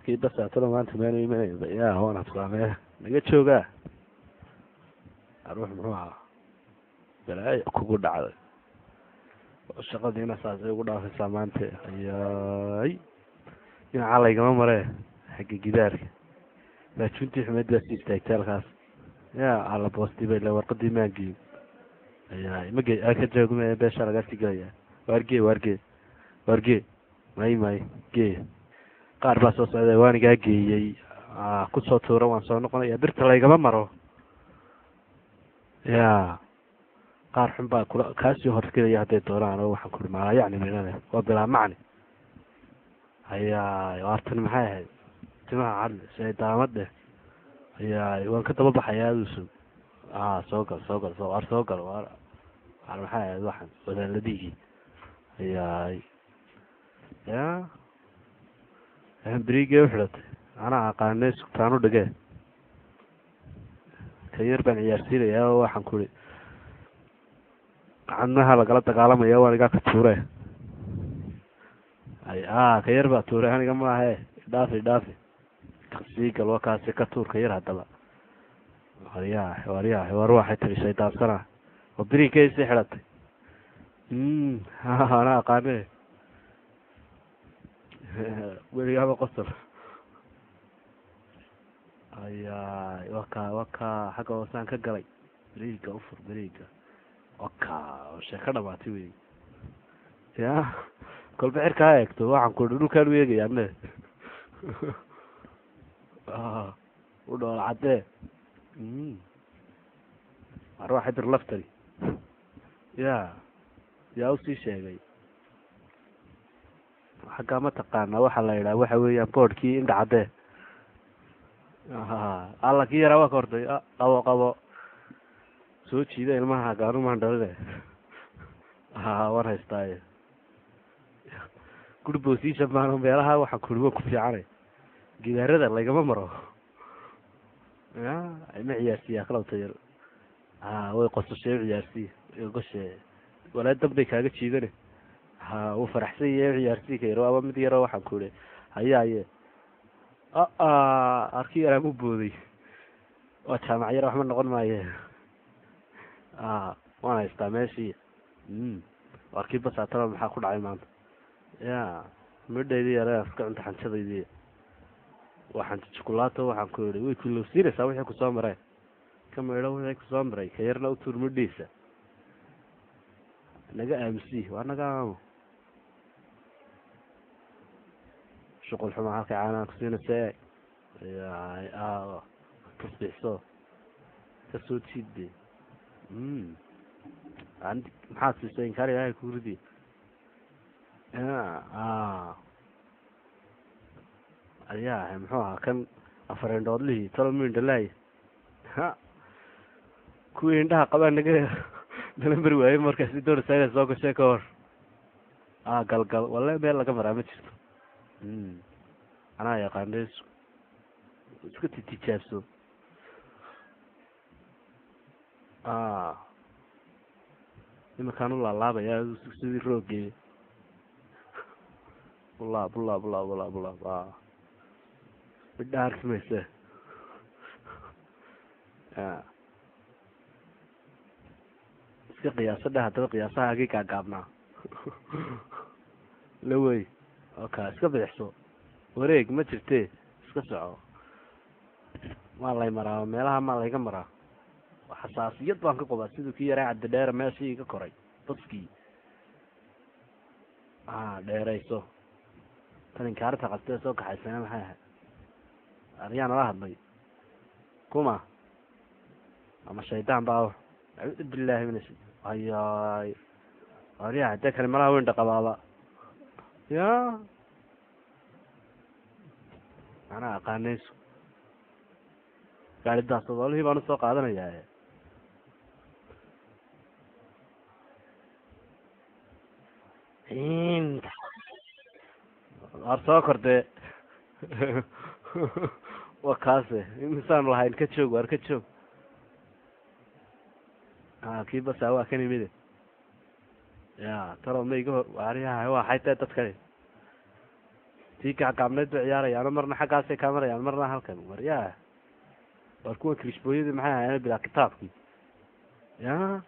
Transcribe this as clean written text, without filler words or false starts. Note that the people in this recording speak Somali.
Kii basaatalo maanta meelu imanayba ya waan habsaamee naga joogaa. Ruux muxuu ahaa balaayo kugu dhacday, shaqadiina saasay ugu dhaafaysaa maanta. Ayaay, dhinaca laygama maree, xagga gidaarka raajuntii xumeed baa si istaagtay halkaas. Ya alla, boostii bay le, warqadii maan geeyin. Ayaay, ma ge ka joogme, beesha lagaa sii gelaya. Waargee, waargee, waargee, may may gee, qaar baa soo socday, waanigaa geeyey kusoo tuura, waan soo noqonaya, birta laygama maro. Ya qaar xun baa kula kaasii horgelaya hadday doonaan, oo waxaan kuri maalaa yacni midhane waa bilaa macni. Hayaay, waartan maxay ahayd? Timaha cadle shaydaamad dheh. Hayaay, waan ka daba baxayaa, aduusu a soo gal, soo gal, soo waar, soo gal waar waar, maxay ahayd waxan wadaaladihii? Hayaay, ya brigee uxidhatay, anaa aqaane sugtaanu dhige, kan yar baan ciyaarsiinayaa, oo waxaan kuri gacmaha lagala dagaalamaya, waan igaa ka tuure. Ay a ka yar baa tuure, aniga maahe, idhaafi idhaafi, sii gal, wakaasi ka tuur ka yar haddaba. Waryaa, waryaa, war waxay tiri shaydaansana oo berinkay sii xidhatay, anaa aqaane weligaaba qosol. Ayaay, waka waka xagga hoosaan ka galay, beriga ufur, beriga waka oo sheeko dhamaatay wey. Ya kolba xirkaa eegto, waxaan ku dhulkaan u eegaya ane u dhool caddee war waa xibir laftari. Ya yaa usii sheegay xaggaa ma taqaana waxaa la yidhaha, waxa weeyaan boodhkii indha caddee. Alla, kii yaraa waa ka hortay, qabo qabo, soo jiida ilmaha gaanumaan dhaline. Ha, waan haystaaye, good position maano meelaha waxaan kuri waan ku fiicanay, gidaarada laygama maro. Ya ima ciyaarsiiya kalawta yar, ha way qosashay, u ciyaarsiiya goshe, walaa dan bay kaaga jiidane. Ha, wuu faraxsan yahay, u ciyaarsii ka yar, waaba mid yaro, waxaan ku ihi hayaye a arkii yaraan u booday, waa jaamac yar, waxma noqon maaye. A waan haystaa meeshii arkii basaatana, maxaa ku dhacay maanta? Ya midhaydii yare iska cunta, xanjadaydii waa xanjo jukulaato, waxaan ku yihi way kulowsiinaysaa wixii kusoo mareen, ka maydho wixii kusoo maray, ka yarna u tuur midhiisa, naga aamusi, waa naga aamo shuqul xuma, halkay caanaan kusiinaysa tasbiixso, kasoo jiid be. Maxaad siisay? Inkaar ilaahay ku ridi. Ayaa muxuu ahaa kan afar indhoodlihii talo mu indhalaay? Ha, kuwii indhaha qabaa naga nala mari waaye, markaasi doonaysaa inay soo gashay ka hor. A galgal walle meel laga maraa ma jirto, anaa yaqaana, iska titijaabso. Iminkaan u laalaabaya sidii roogee, ulaab ulaab ulaab ulaab ulaab, midha arki mayse. Iska qiyaaso dheh haddaba, qiyaasahaagii gaagaabnaa la wey, oka iska bidixso, wareeg ma jirte, iska soco, maa lay maraa meelaha, maa layga maraa, xasaasiyad baan ka qabaa siduu kii yaraa cabdi dheere meeshii iga koray baskii. A dheerayso tan inkaarta qabtee soo kaxaysana, maxay ahayd? Aryaa nala hadlay kuma ama shaydaan baa? Acuudu billahi min ayaay, aryaa hadee kale malaha weyn dhaqabaaba. Ya manaa aqaanayso gaari daasadoolihii baan usoo qaadanayaa. War soo kordee, wa kaase imisaan lahayn, ka joog, waar ka joog. A kii basa waa kan imide, ya talo ma iga hor waaryaha, waxay tahay dadkani. Tii gacgaabnayd bay ciyaarayaano, marna xaggaasay kaa marayaan, marna halkan. Waryaa, war kuwa kirishbooyadii maxay ahaayeen bilaa kitaabkii ya.